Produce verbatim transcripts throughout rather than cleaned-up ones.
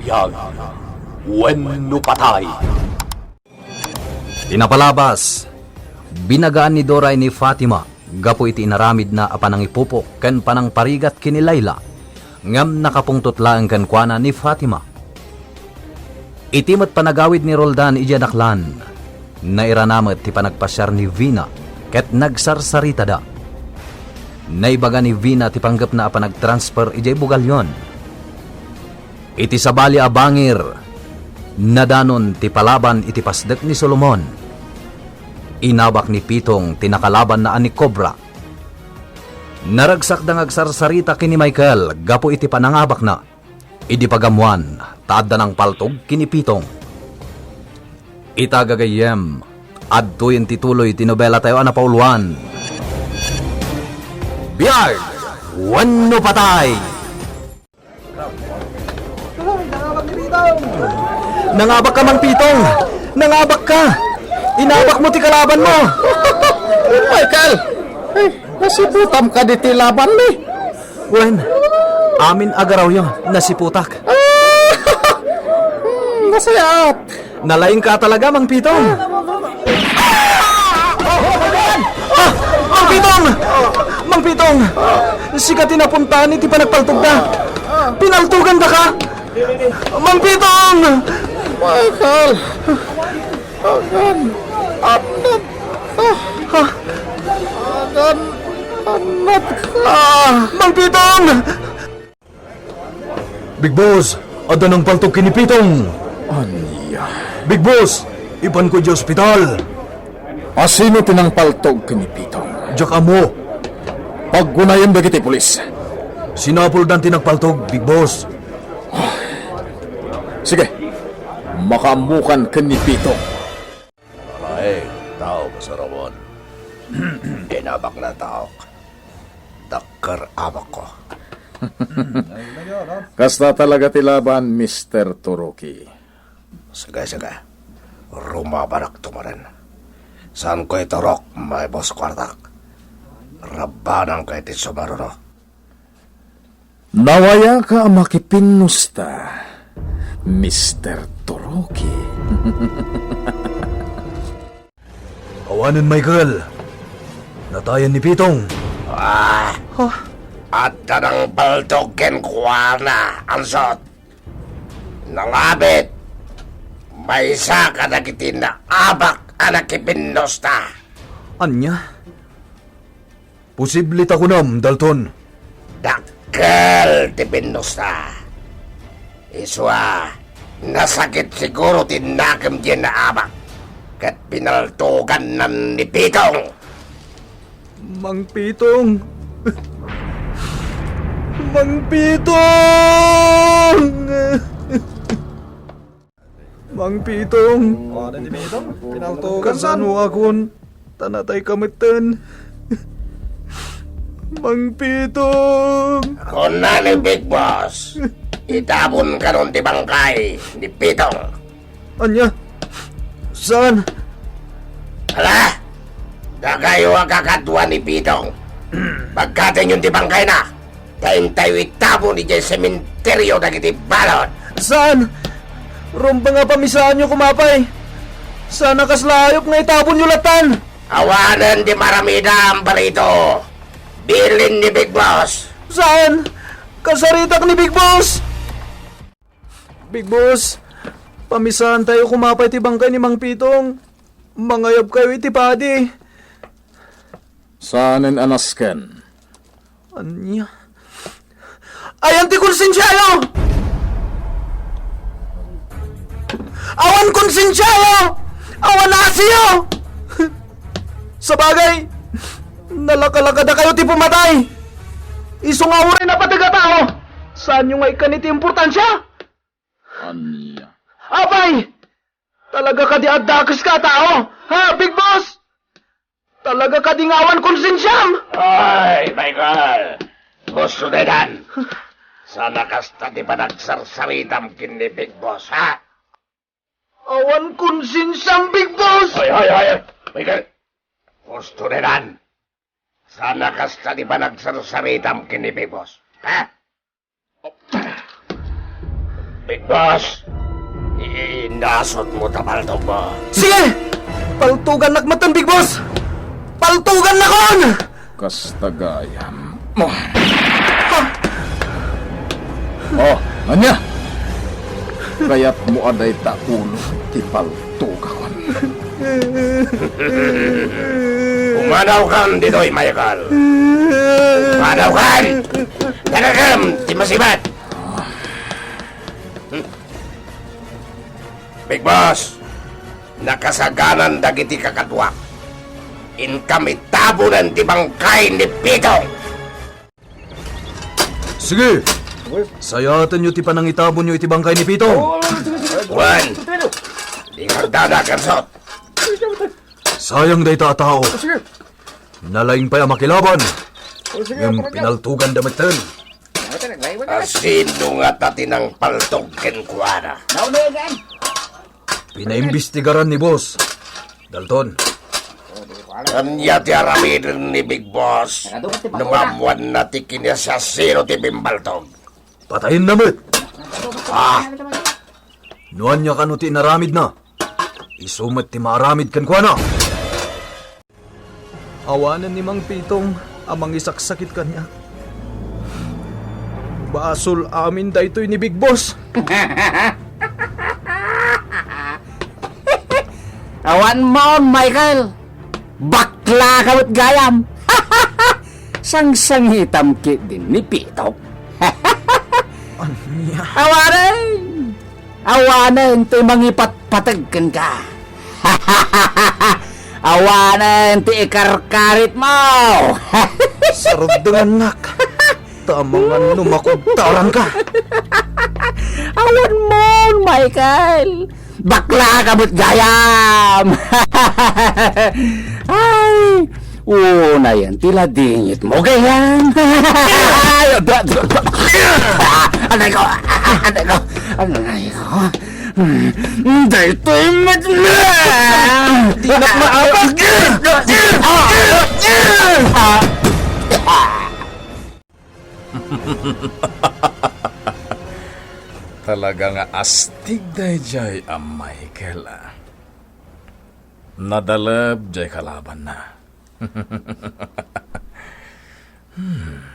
Biag wenno patay. Ti napalabas, binagaan ni Doray ni Fatima gapu iti inaramidna a panangipupok ken panangparigat ken ni Laila, ngem nakapungtot laeng kenkuana ni Fatima. Iti met panagawid ni Roldan idiay daklan, nairana met ti panagpasiar ni Vina ket nagsarsaritada. Naibaga ni Vina ti panggepna a panagtransfer idiay Bugallon. Iti sabali a bangir, nadanon ti palaban iti pasdek ni Solomon. Inabak ni Pitong ti nakalabanna a ni Cobra. Naragsakda nga agsarsarita ken ni Michael gapu iti panangabakna. Idi pagammoan, ta adda nangpaltog ken ni Pitong. Ita gagayyem, adtoyen ti tuloy ti nobelatayo a napauluan. Biag wenno patay! Nangabak ka, Mang Pitong! Nangabak ka! Inabak mo ti kalaban mo! Michael! Ay, nasiputam kadi ti laban mi? Wen, amin a garawyo, nasiputak. Hmm, nasayaat. Nalaing ka talaga, Mang Pitong. Ah! Mang Pitong! Mang Pitong! Sika ti napuntaan iti panagpaltogda. Pinaltoganda ka! Mang Pitong! Michael! Agan, anat ka! Ha? Agan, anat ka! Mang Pitong! Big Boss, adda nangpaltog ken ni Pitong. Ania? Big Boss, ipanko idiay ospital. A sino ti nangpaltog ken ni Pitong? Diak ammo. Paggunayem dagiti pulis. Sinapuldan ti nagpaltog, Big Boss. Sige, makaammokan ken ni Pitong. Ay, tao, Boss Ramon. Inabak na taok. Dakkel abak ko. Kasta talaga ti laban, Mister Turuki. Sige, sige. Rumabanak tumaran. Saan ko iturok, may boss kwartak. Rabanan ko iti sumaruno. Nawaya ka a makipinnosta, Mister Turuki. Awanen, Michael. Natayan ni Pitong. Ah! Huh? Adda nangpaltog kenkuana, ansot. Nangabit. Maysa kadagiti naabak a nakipinnosta. Ania? Posible ta kunam, Dalton. Dakkel ti pinnosta. Isua, nasakit siguro ti nakem diay naabak, ket pinaltogannan ni Pitong. Mang Pitong! Mang Pitong! Mang Pitong! Ano ni Pitong? Pinaltogan. Kasano akon? Ta natay ka metten. Mang Pitong! Kuna ni Big Boss, itabon kanon ti bangkay ni Pitong. Ania? Saan? Ala! Dakayo a kakadua ni Pitong. Pagkatenyon ti bangkayna. Ta intayo itabon idiay sementeryo dagiti balud. Saan? Rumbeng a pamisaanyo koma pay. Saan a kasla ayup nga itabonyo lattan? Awanen ti maramidam, Barito. Bilin ni Big Boss. Saan? Kasaritak ni Big Boss. Big Boss, pamisaantayo koma pay ti bangkay ni Mang Pitong. Mangayabkayo iti padi. Saanen a nasken? Ania? Ayan ti konsensiayo! Awan konsensiayo! Awan asiyo! Sabagay, nalakalakadakayo ti pumatay! Isu nga uray napateg a tao, saanyo nga ikkan iti importansia? Ania? Apay! Talaga kadi adda a keska a tao? Ha, Big Boss? Talaga kadi nga awan konsensiam? Ay, Michael! Gusto dedan! Saan a kasta ti panagsarsaritam ken ni Big Boss, ha? Awan konsensiam, Big Boss! Ay, ay, ay, ay! Michael! Gusto dedan! Saan a kasta ti panagsarsaritam ken ni Big Boss, ha? Big Boss, i-, inasot mo ta paltog mo. Sige! Paltugannak metten, Big Boss! Paltugannakon! Kasta gayam. Oh, ania? Kayatmo a dayta ulo ti paltugakon? Pumadawkan ditoy, Michael. Pumadawkan! Dagagem ti masibat! Big Boss, nakasaganan dagiti kakaduak. Inkam itabonen ti bangkay ni Pitong. Sige! Sayatenyo ti panangitabonyo iti bangkay ni Pitong. Wen, di kagdana, Gansot. Sayang dayta a tao. Nalaing pay a makilaban. Ngem pinaltuganda metten. Asino ngata ti nangpaltog kenkuana? Pinaimbestigaran ni Boss Dalton. Ania ti aramiden ni Big Boss no maammoanna ti kiniasiasino ti bimbaltog? Patayenna met. Ah! No ania kano ti inaramidna, isu met ti maaramid kenkuana. Awanen ni Mang Pitong a mangisaksakit kaniak. Basol amin daytoy ni Big Boss. Awan mon, Michael. Bakla ka met gayam. Sangsangitam ketdi ni Pitong. Ania? Awanen! Awanen ti mangipatpateg kenka. Awanen ti ikarkaritmo. Saruddengannak. Tamangan no makugtaranka. Awan mon, Michael. Bakla ka met gayam. Ay, unayen ti ladingitmo gayam. Ay, aday ko, aday ko, aday ko. Daytoy met na. Dinak maabak. Talaga nga astig daydiay a Michael, a. Nadaleb diay kalabanna. Hmm.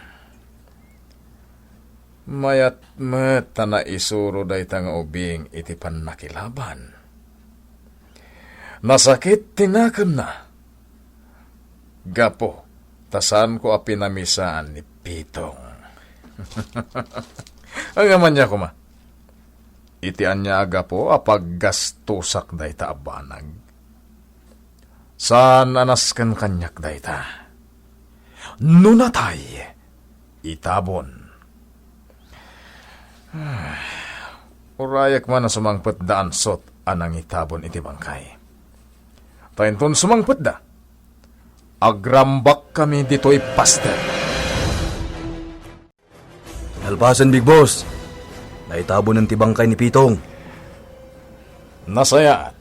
Mayat met ta naisuro dayta nga ubing iti pannakilaban. Nasakit ti nakemna. Gapu ta saanko a pinamisaan ni Pitong. Ngem ania koma, iti ania a gapu a paggastosak dayta a banag? Saan a nasken kaniak dayta. No natay, itabon. Urayek man a sumangpet da Ansot a nangitabon iti bangkay. Ta inton sumangpetda, agrambak kami ditoy paster. Nalpasen, Big Boss. Naitabonen ti bangkay ni Pitong. Nasayaat.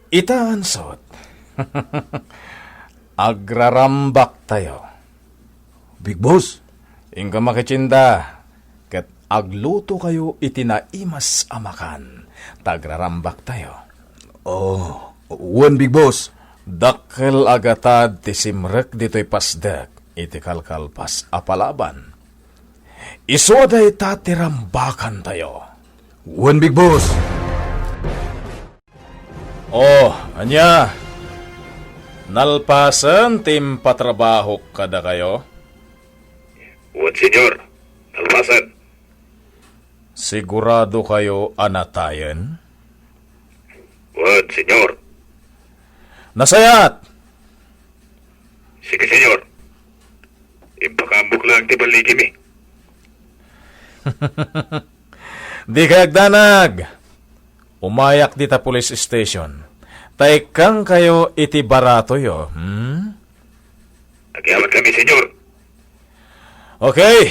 Ita, Ansot. Agrarambak tayo. Big Boss? Inka makitienda ket agluto kayo iti naimas a makan, ta agrarambak tayo. Oh, wen, Big Boss. Dakkel a gatad ti simrek ditoy pasdek iti kalkalpas a palaban. Isu a dayta ti rambakan tayo. Wen, Big Boss. Oh, ania? Nalpasen ti impatrabahok kadakayo? Wen, Senyor. Nalpasen. Sigurado kayo a natayen? Wen, Senyor. Nasayaat! Sige, Senyor. Impakaamok lang ti ballikimi. Di kay agdanag. Umayak dita police station. Ta ikkang kayo iti baratoyo, hmm? Agyamankami, Senyor. Okay.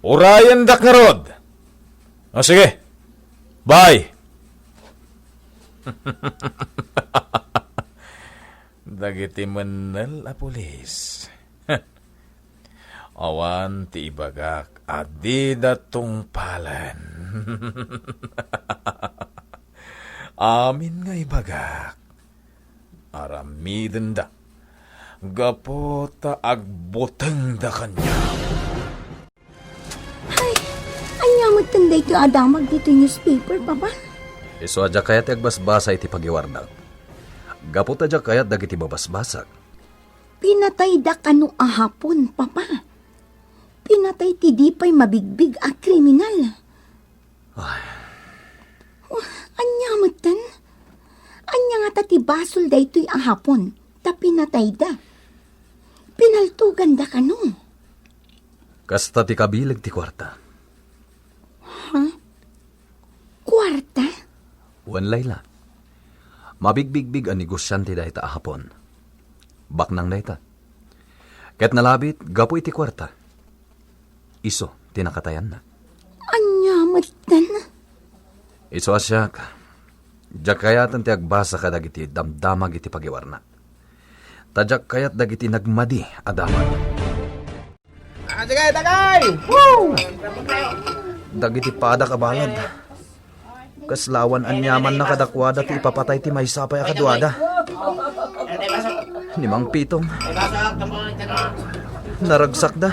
Urayendak ngarud. O, sige. Bye. Dagiti mennel a pulis. Awan ti ibagak a dida tungpalen. Amin nga ibagak, aramidenda gapu ta agbutengda kaniak. Ay, ania met daytoy a damag ditoy newspaper, Papa? Isu a diak kayat ti agbasbasa iti pagiwarnak. Gapu ta diak kayat dagiti babasbasak. Pinatayda kano a Hapon, Papa? Pinatay ti di pay mabigbig a kriminal. Ay. Oh, ania metten? Ania ngata ti basol daytoy a Hapon ta pinatayda? Pinaltoganda kano? Kasta ti kabileg ti kuarta. Ha? Kuarta? Wen, Laila. Mabigbigbig a negosiante dayta a Hapon. Baknang dayta. Ket nalabit gapu iti kuarta. Isu ti nakatayanna. Ania metten? Isu a siak, diak kayaten ti agbasa kadagiti damdamag iti pagiwarnak. Ta diak kayat dagiti nagmadi a damag. Ah, sige, tagay! Woo! Dagiti padak a balad. Kasla awan aniamanna kadakuada ti ipapatay ti maysa pay a kaduada. Ni Mang Pitong. Naragsakda.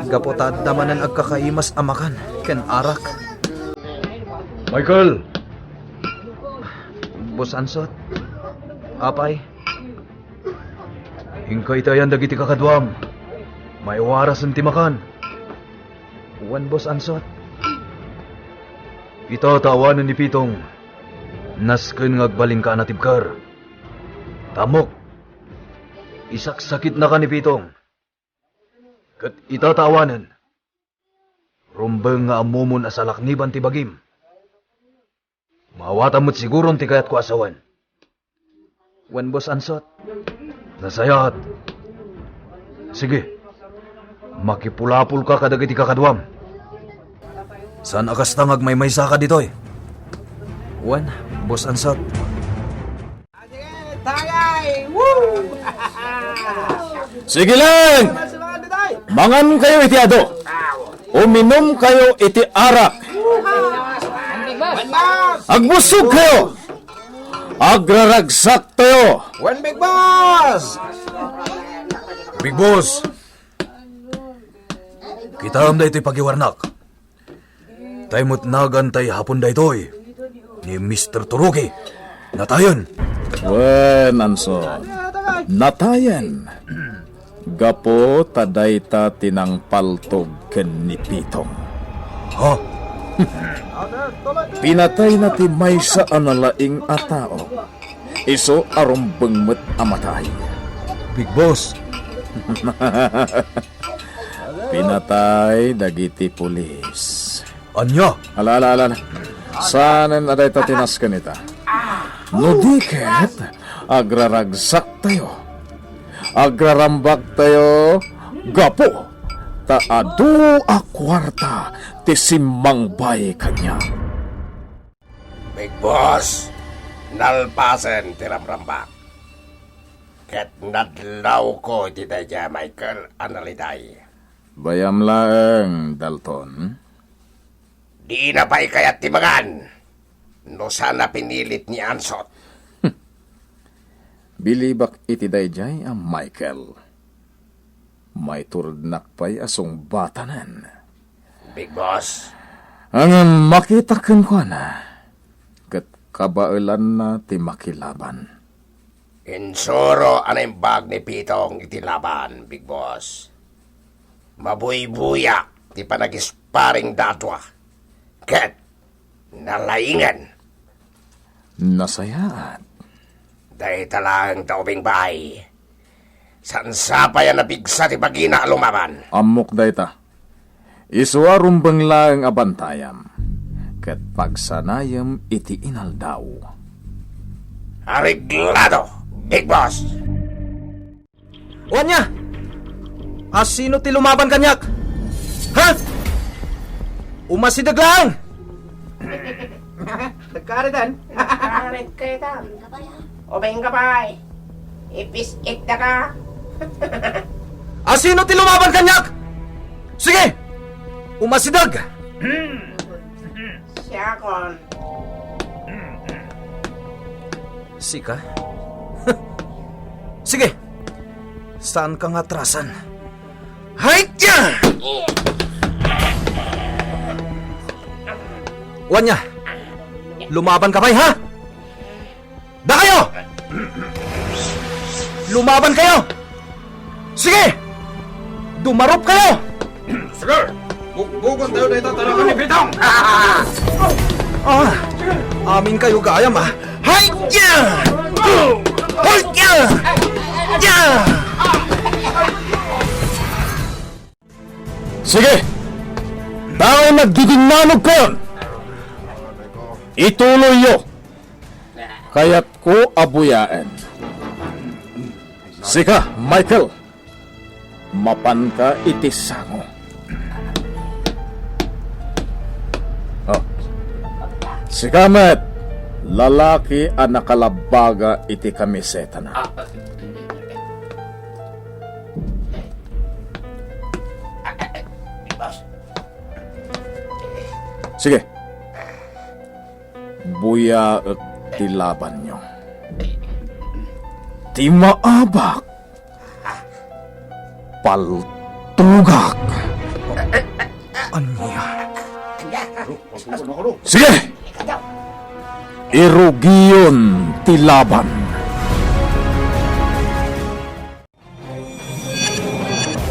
Gapu ta adda manen agkakaimas a makan ken arak. Michael! Boss Ansot. Apay. Inka itayan dagiti kakaduam. Maiwarasen ti makan. Wen, Boss Ansot. Ita ta awanen ni Pitong. Nasken nga agbalinka a natibker. Tamok. Isaksakitnaka ni Pitong. Ket ita ta awanen. Rumbeng nga ammomon a salakniban ti bagim. Maawatam met siguron ti kayatko a sawen. Wen, Boss Ansot. Nasayaat. Sige. Makipulapolka kadagiti kakaduam. Saan a kasta nga agmaymaysaka ditoy? Wen, Boss Ansot. Tagay! Woo! Sige lang! Mangan kayo iti adu. Uminom kayo iti arak. Agbusog kayo. Agraragsak tayo. Wen, Big Boss! Big Boss! Kitaem daytoy pagiwarnak. Tay met nagan tay Hapon daytoy ni Mister Turugi. Natayen. Wen, Ansot. Natayen. Gapu ta dayta ti nangpaltog ken ni Pitong. Ha? Pinatayna ti maysa a nalaing a tao. Isu a rumbeng met a matay. Big Boss. Pinatay dagiti pulis. Ania? Ala, ala, ala, ala. Saanen a dayta ti nasken ita. No di ket, agraragsak tayo. Agrarambak tayo gapu ta adu a kuarta ti simmangbay kaniak. Big Boss, nalpasen ti ramrambak. Ket nadlawko iti daydiay a Michael a naliday. Bayam laeng, Dalton. Dina pay kayat ti mangan no saan a pinilit ni Ansot. Bilibak iti daydiay a Michael. Maiturognak pay a sungbatanen. Big Boss. Ngem makita kenkuana, ket kabaelanna ti makilaban. Insuro a naimbag ni Pitong iti laban, Big Boss. Mabuybuya ti panagisparingda a dua. Ket nalaingen. Nasayaat. Dayta laeng ta ubing baay. Saan sapay a napigsa ti bagina a lumaban. Ammok dayta. Isu a rumbeng laeng a bantayam, ket pagsanayem iti inaldaw. Areglado, Big Boss! O ania? Asino ti lumaban kaniak? Ha? Umasideg laeng! Nagkaritan? Nagkarit kayo ta. Ubing ka pay. Ipis-it na ka. Asino ti lumaban kaniak? Sige! Umasideg! Siakon. Sika? Sige! Saanka nga atrasan? Hay! Ania! Lumaban ka pay, ha? Dakayo! Lumaban kayo! Sige! Dumarup kayo! Sige! Bugbugon tayo dayta tarakan ni Pitong! Ah! Amin kayo gayam, ah! Hay! Ya! Hay! Ya! Ya! Sige! Dagiti nagdidinnanog kayon! Ituloyyo! Kayatko a buyaen. Sika, Michael, mapanka iti sango. Oh. Sika met, lalaki a nakalabbaga iti kamisetana. Sige. Buyaek ti labanyo. Ti maabak, paltugak. Ania? Sige! Irugiyon ti laban.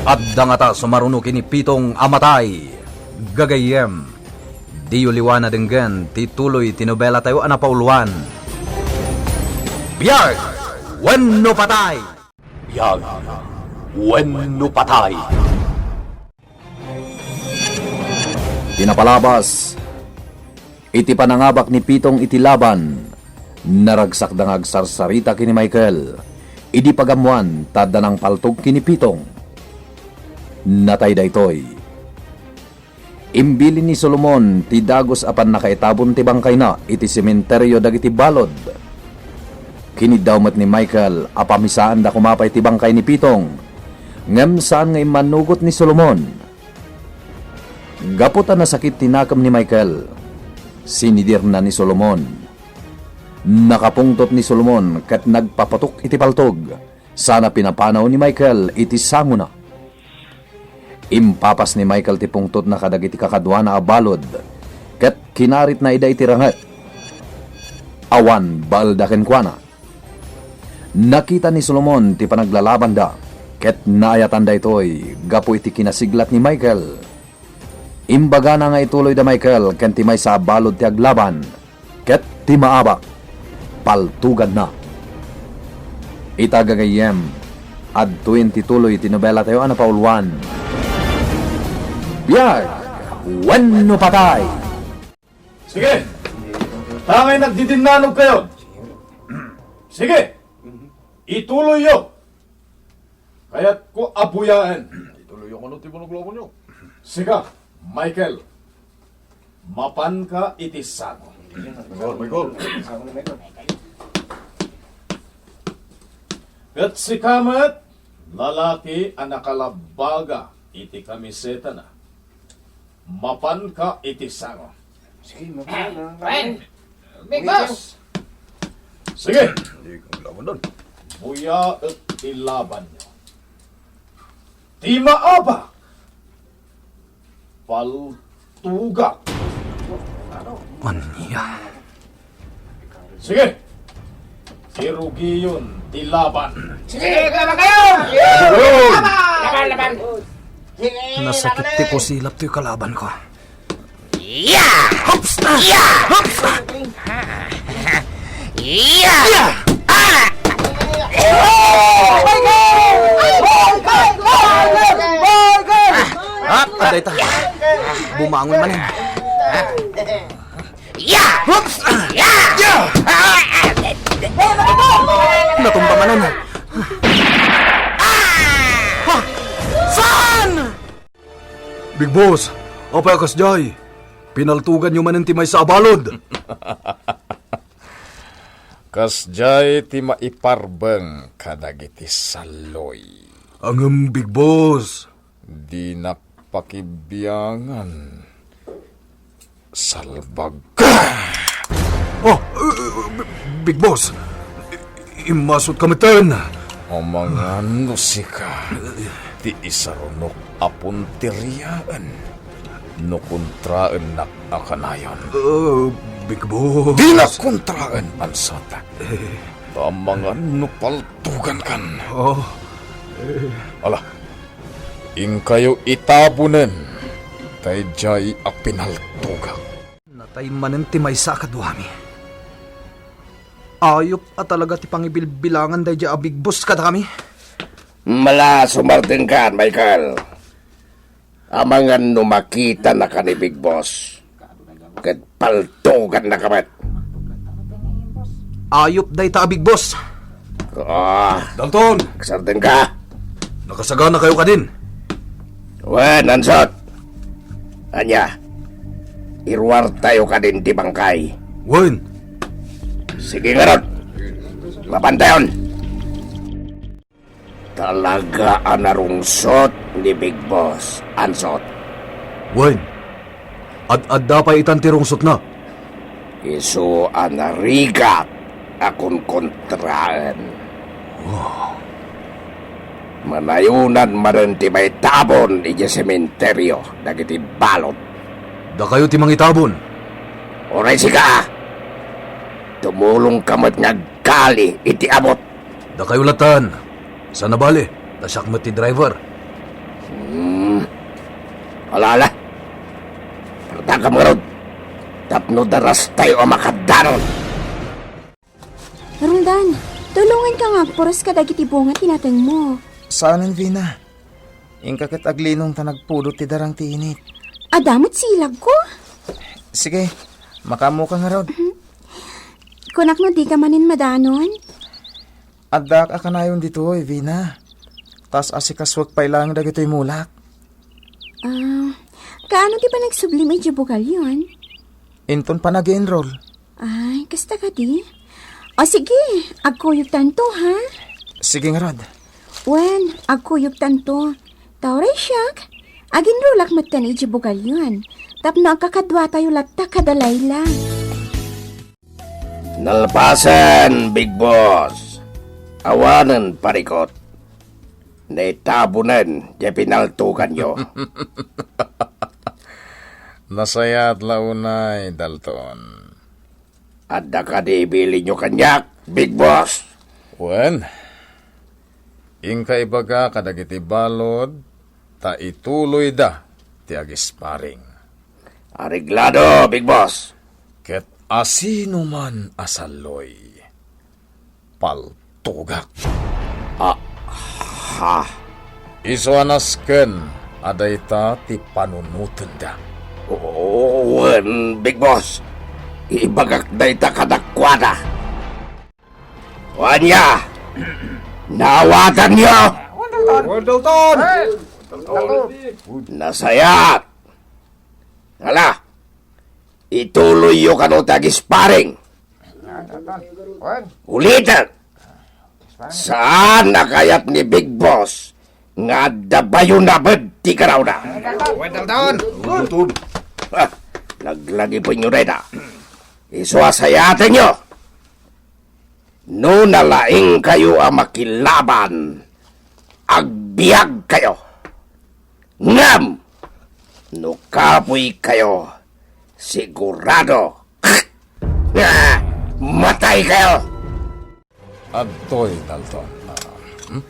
Adda ngata sumaruno ken ni Pitong a matay. Gagayyem, diyo liwa a denggen ti tuloy ti nobelatayo a napauluan. Biag wenno patay! Biag wenno patay! Ti napalabas, iti panangabak ni Pitong iti laban, naragsakda nga agsarsarita ken ni Michael. Idi pagammoan, ta adda nangpaltog ken ni Pitong. Natay daytoy. Imbilin ni Solomon ti dagus a pannakaitabon ti bangkayna iti sementerio dagiti balud. Kiniddaw met ni Michael a pamisaanda koma pay ti bangkay ni Pitong, ngem saan nga immanugot ni Solomon. Gapu ta nasakit ti nakem ni Michael, sinidirna ni Solomon. Nakapungtot ni Solomon ket nagpapatok iti paltog, sana pinapanaw ni Michael iti sangona. Impapas ni Michael ti pungtotna kadagiti kakaduana a balud, ket kinaritna ida iti ranget. Awan baelda kenkuana. Nakita ni Solomon ti panaglalabanda, ket naayatan daytoy gapu iti kinasiglat ni Michael. Imbagana nga ituloy da Michael ken ti maysa a balud ti aglaban, ket ti maabak, paltuganna. Ita gagayyem, adtoyen ti tuloy ti nobelatayo a napauluan. Biag wenno patay! Sige! Tangay nagdidinnanog kayo! Sige! Ituloyyo! Kayatko a buyaen. Ituloyyo kano ti panaglabanyo. Sika, Michael, mapanka iti sango. Michael, Michael. Ket sika met, lalaki a nakalabbaga iti kamisetana. Mapanka iti sango. Sige, mapanka. Wen! Bigos! Sige. Hindi ko laban doon. Buyaek ti labanyo. Ti maabak, paltugak. Ania? Sige. Irugiyon ti laban. Sige, laban kayo! Laban! Laban, laban! Sige, nasakit laban ti eh. Pusilap to'y kalaban ko. Ya! Hops! Ya! Hops! Ya! Ya! Ah! Oh! My God! My God! My God! My God! Ah! Aday ta. Bumangon manen. Ya! Hops! Ya! Ya! Natumba manen. Ah! Ha? Saan? Big Boss, apay a kasdiay? Pinaltuganyo manen ti maysa a balud. Kasdiay ti maiparbeng kadagiti salloy. Ngem, Big Boss. Dinak Pakibiangan. Salbag ka! Oh, uh, uh, Big Boss. I- Immasotka metten. Amangan no sika ti isarunok a punteriaen no kontraennak a kanayon. Uh, Big Boss. Dinak kontraen, Ansot. Amangan no paltugankan. Oh. Ala, inkayo itabonen daydiay a pinaltugak. Natay manen ti maysa a kaduami. Ayup a talaga ti pangibilbilangan daydiay a Big Boss kadakami. Mala, sumardengkan, Michael. Amangan no makitanaka ni Big Boss ket paltugannaka met. Ayup dayta a Big Boss. Ah, Dalton! Sardengka. Nakasaganakayo kadin? Wen, Ansot. Ania, iruartayo kadin ti bangkay? Wen. Sige ngarud. Mapantayon. Talaga a narungsot ni Big Boss, Ansot. Wen, ad-adda pay itan ti rungsotna. Isu a narigat a kunkontraen. Manayonan manen ti maitabon idiay sementerio dagiti balud. Dakayo ti mangitabon. Uray sika, tumulongka met nga agkali iti abut. Dakayo lattan. Saan a bale, ta siak met ti driver. Hmm. Ala, ala. Partakam ngarud. Tapno darastayo a makadanon. Roldan, tulonganka nga agpuros kadagiti bunga ti natengmo. Saanen, Vina. Inka ket aglinong ta nagpudot ti darang ti init. Adda met silagko. Sige, makaammoka ngarud. Kunak no dika manen madanon? Addaak a kanayon ditoy, Vina. Tas asikasuek pay laeng dagitoy mulak. Ah, kaano ti panagsublim idiay bugalyon? Inton panag-enroll. Ay, kasta kadi? O sige, agkuyogtanto, ha? Sige ngarud. Wen, agkuyogtanto. Ta uray siak, aginrulak metten idiay bugalyon. Tapno agkakaduatayo latta kada Laila. Nalpasen, Big Boss. Awanen parikut. Naitabonen ti pinaltuganyo. Nasayaat la unay, Dalton. Adda kadi ibilinyo kaniak, Big Boss? Wen, inka ibaga kadagiti balud ta ituloyda ti agisparing. Areglado, Big Boss. Ket asinoman a salloy, paltugak. Ah, ha? Isu a nasken a dayta ti panunotenda. O-, wen, Big Boss. Ibagak dayta kadakuada. Ania? Naawatanyo? Wen, Dalton! Nasayaat. Ala, ituloyyo kano ti agisparing. Wen. Ulitek. Saan a kayat ni Big Boss nga adda bayo nabed ti garawna? Wen, Dalton. Ah, laglagipenyo dayta. Isu a sayatenyo. No nalaingkayo a makilaban, agbiagkayo. Ngem no kapoykayo, sigurado, ah, mataykayo. Adtoy, Dalton. Ah, hmm?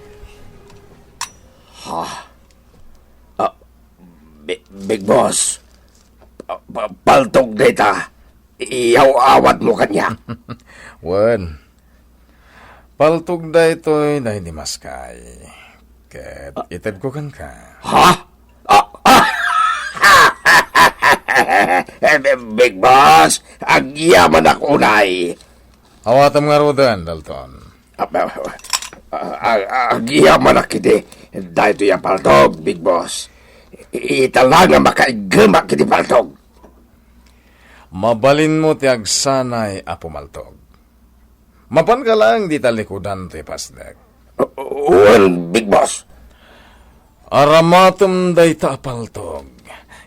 Ha? Ah, Bi-, Big Boss, pa-, pa-, paltog dayta. Iyaw-awatmo kaniak. Wen, paltog daytoy daydi maskay. Ket itedko kenka. Ha? Ah, ah! Big Boss, agyamanak unay. Awatam ngaruden, Dalton. Ah, ah, ah, ah, agyamanak iti daytoy a paltog, Big Boss. Ita la nga makaiggemak iti paltog. Mabalinmo ti agsanay a pumaltog. Mapanka laeng dita likudan ti pasdek. Wen, Big Boss. Aramatem dayta a paltog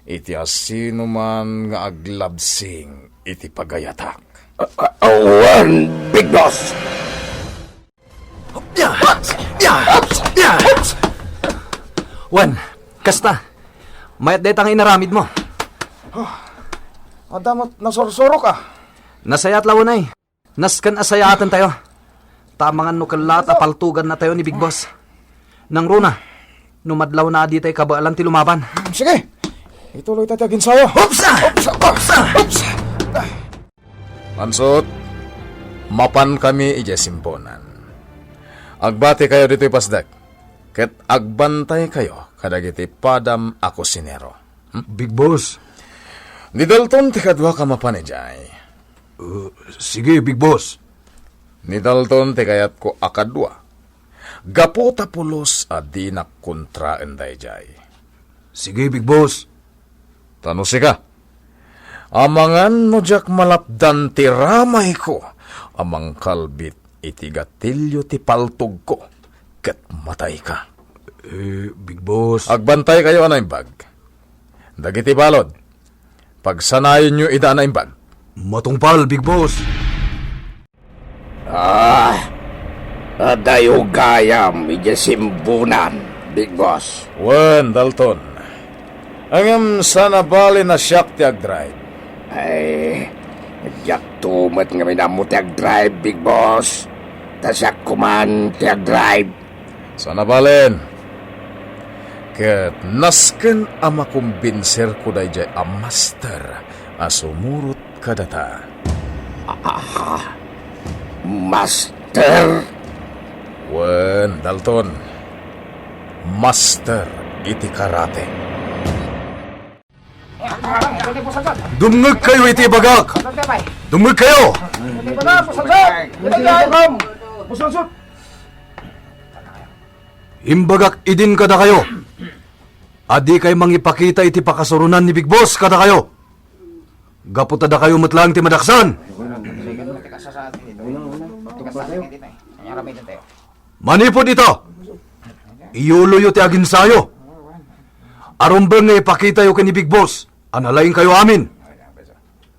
iti asinoman nga aglabsing iti pagayatak. A-, a-, awan, Big Boss! Wen, kasta. Mayat dayta nga inaramidmo. Adda met nasursurok a. Nasayaat laeng, ay. Nasken a sayaatentayo. Ta amangan no kellaat a paltogannatayo ni Big Boss. Nangruna, no madlawna a ditay kabaelan ti lumaban. Sige. Ituloyta ti aginsayo. Hopsa! Hopsa! Hopsa! Hopsa! Ansot, mapankami idiay simbunan. Agbatikayo ditoy pasdek, ket agbantaykayo kadagiti padam a kusinero. Hmm? Big Boss. Ni Dalton ti kaduak a mapan idiay. Uh, sige, Big Boss. Ni Dalton ti kayatko a kadua. Gapu ta pulos a dinak kontraen daydiay. Sige, Big Boss. Ta no sika, amangan no diak malapdan ti ramayko a mangkalbit iti gatilio ti paltogko ket matayka. Eh, Big Boss. Agbantaykayo a naimbag. Dagiti balud, pagsanayonyo ida a naimbag. Matungpal, Big Boss. Ah, adayo gayam idiay simbunan, Big Boss. Wen, Dalton. Ngem saan a bale a siak ti agdrive. Ay, diakto met ngamin ammo ti agdrive, Big Boss. Ta siak koman ti agdrive. Saan a bale. Ket nasken a makumbinserko daydiay a master a sumurot kadata. Ah, master? Wen, Dalton. Master iti karate. Dumngegkayo iti ibagak! Dumngegkayo! Imbagak idin kadakayo a dikay mangipakita iti pakasuronan ni Big Boss kadakayo. Gapu ta dakayo met laeng ti madaksan. Manipud ita, iyuloyo ti aginsayo a rumbeng nga ipakitayo ken ni Big Boss a nalaingkayo amin.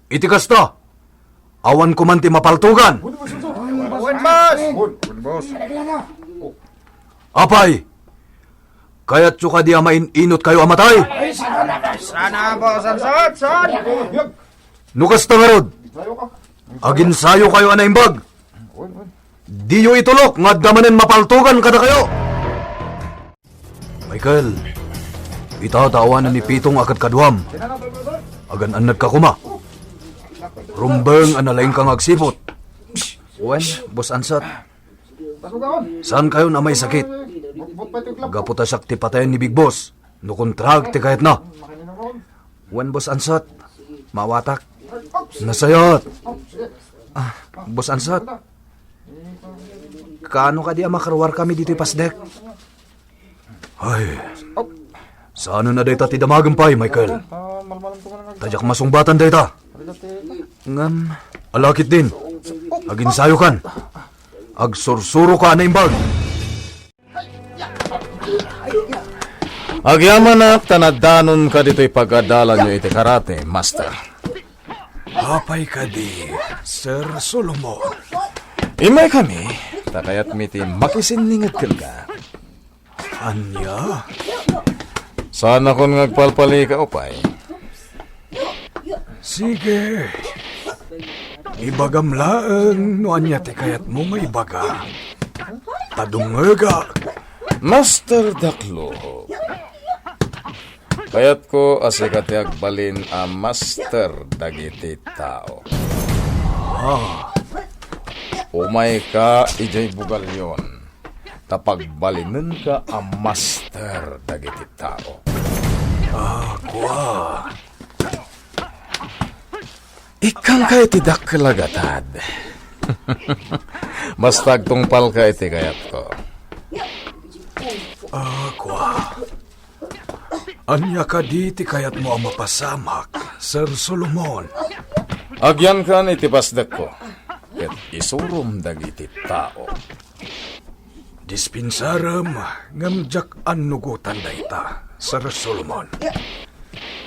Iti kasta, awan koman ti mapaltogan. Wen, boss! Apay, kayatyo kadi a main-inotkayo a matay? Sana, boss, saan, saan? No kasta ngarud, aginsayokayo a naimbag. Diyo itulok nga adda manen mapaltogan kadakayo. Michael, ita ta awanen ni Pitong a kadkaduam. Agan-annadka koma. Rumbeng a nalaingka nga agsiput. Wen, Boss Ansat. Saankayon a maisakit? Gapu ta siak ti patayen ni Big Boss no kontraak ti kayatna. Wen, Boss Ansat, maawatak. Nasayaat. Ah, Boss Ansat, kaano kadi a makaruarkami ditoy pasdek? Ay, saanen a dayta ti damagem pay, Michael. Ta diak masungbatan dayta. Ngem, alakit din. Aginsayokan. Agsursuroka a naimbag. Agyamanak ta nadanonka ditoy pagadalanyo iti karate, Master. Apay kadi, Sir Solomon? Immaykami, ta kayatmi ti makisinninged kenka. Ania? Saanakon nga agpalpalika, upay. Sige. Ibagam laeng no ania ti kayatmo nga ibaga. Ta dumngegak. Master Dakluhok. Kayatko a sika ti agbalin a master dagiti tao. Ah. Umayka idiay bugalyon, ta pagbalinenka a master dagiti tao. Ah, kua. Ikkangka iti dakkel a gatad. Basta agtungpalka iti kayatko. Ah, kua. Ania kadi ti kayatmo a mapasamak, Sir Solomon? Agyankan iti pasdekko, ket isurom dagiti tao. Dispensarem, ngem diak annugotan dayta, Sir Solomon.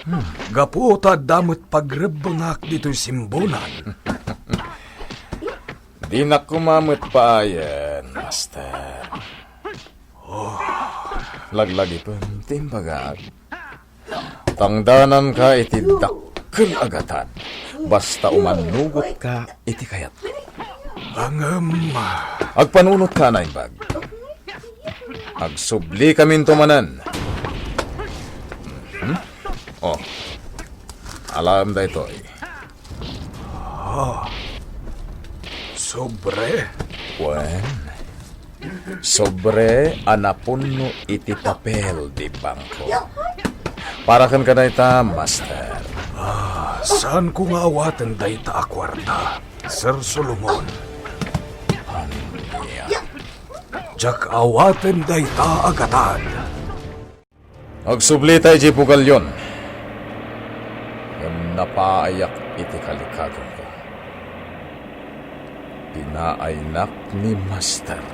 Hmm, gapu ta adda met pagrebbennak ditoy simbunan. Dinak koma met paayen, Master. Oh. Laglagipen ti imbagak. Tangdananka iti dakkel a gatad, basta umannugotka iti kayatko. Ngem, agpanunotka a naimbag. Agsublikaminto manen. Mhm. Oh. Alaem daytoy. Ah. Sobre? Wen, sobre a napunno iti papel di bangko. Para kenka dayta, Master. Ah, saanko nga awaten dayta a kuarta, Sir Solomon? Ania? Diak awaten dayta a gatad. Agsublita idiay pugalyon, ngem napaayak iti kalikagenko. Pinaaynak ni Master.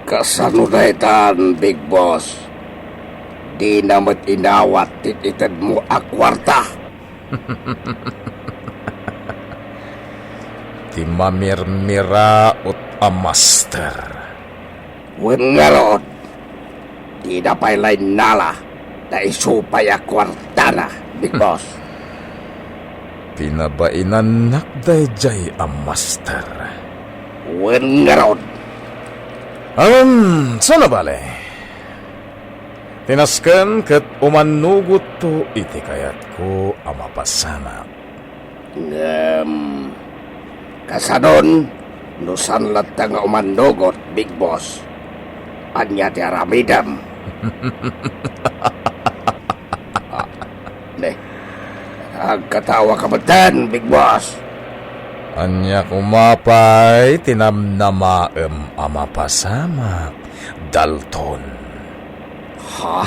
Kasano daytan, Big Boss? Dina met inawat ti itedmo a kuarta. Ti mamirmiraut a Master. Wen ngarud, dina pay la innala ta isu pay a kuartana, Big Boss. Pinabainannak daydiay a Master. Wen ngarud. Ngem, saan a bale? Ti nasken ket umannugotto iti kayatko a mapasamak. Ngem, kasanon, no saan latta nga umannugot, Big Boss? Ania ti aramidem? Ah, ne, agkatawa ka metten, Big Boss. Ania koma pay ti namnamaem a mapasamak, Dalton? Ha?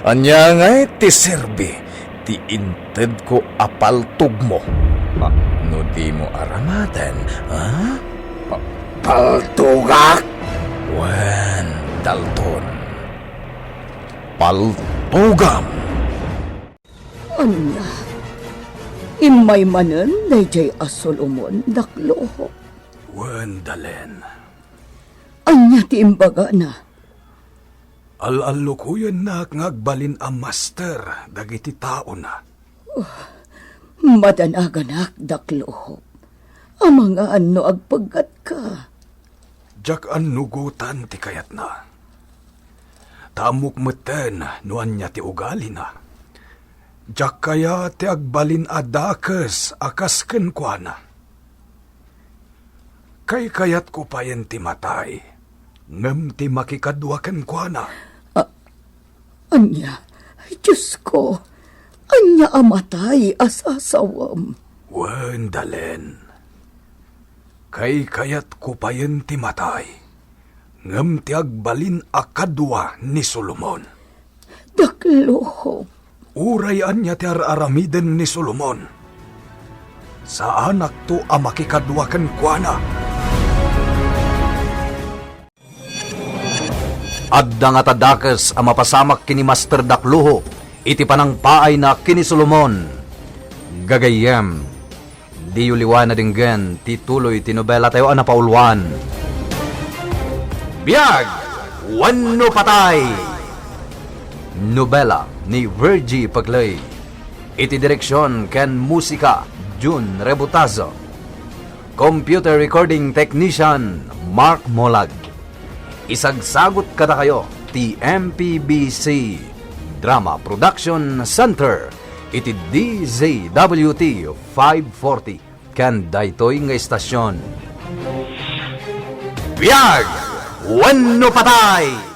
Ania ngay ti serbi ti intedko a paltogmo? Ah. No dimo aramaten, ha? Pa-, paltogak? Wen, Dalton. Paltogam! Ania? Immay manen daydiay a Solomon, Dakluho? Wen, Dalen. Ania ti imbagana? Al-allukoyennak nga agbalin a master dagiti taona. Oh, madanaganak, Dakluho. Amangan no agpeggatka. Diak annugotan ti kayatna. Ta ammok metten no ania ti ugalina. Diak kayat ti agbalin a dakes a kas kenkuana. Kaykayatko payen ti matay, ngem ti makikadua kenkuana. A-, ania? Diosko, ania a matay a sasawem? Wen, Dalen. Kaykayatko payen ti matay, ngem ti agbalin a kadua ni Solomon. Dakluho. Uray ania ti ar-aramiden ni Solomon, saanakto a makikadua kenkuana. Adda ngata dakes a mapasamak ken ni Master Dakluho iti panangpaayna ken ni Solomon. Gagayyem, diyo liwan a denggen ti tuloy ti nobelatayo a napauluan. Biag wenno patay! Nobela ni Virgie Pagley. Iti direksion ken musika, Jun Rebutazo. Computer recording technician, Mark Molag. Isagsagut kadakayo ti M P B C Drama Production Center iti D Z W T five forty ken daytoy nga istasion. Biag wenno patay!